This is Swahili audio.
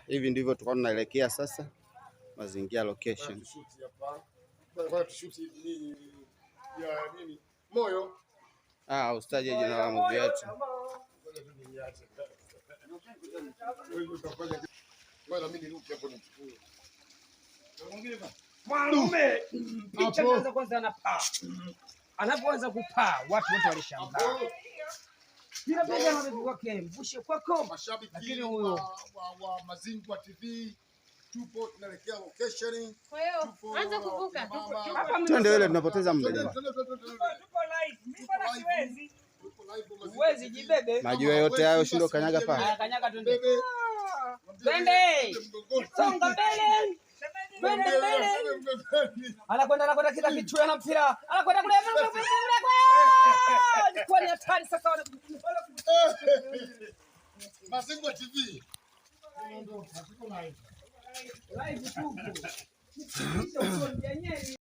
Hivi ndivyo tulikuwa tunaelekea sasa mazingira location. Ah, usitaje jina la movie yetu. Mwanaume picha kwanza kwanza anapaa. Anapoanza kupaa watu wote walishangaa. Ninapenda mabebi wake mvushe kwako. Mashabiki Lakini huyo wa Mazingwa TV tupo tunaelekea location. Kwa hiyo anza kuvuka. Hapa Twende ile tunapoteza muda. Tupo live. Mimi bwana siwezi. Huwezi jibebe. Majua yote hayo shindo kanyaga pale. Haya kanyaga twende. Twende. Songa mbele. Twende mbele. Anakwenda anakwenda kila kitu ana mpira. Anakwenda kule. Ilikuwa ni hatari sasa. Mazingwa TV. Live tupo.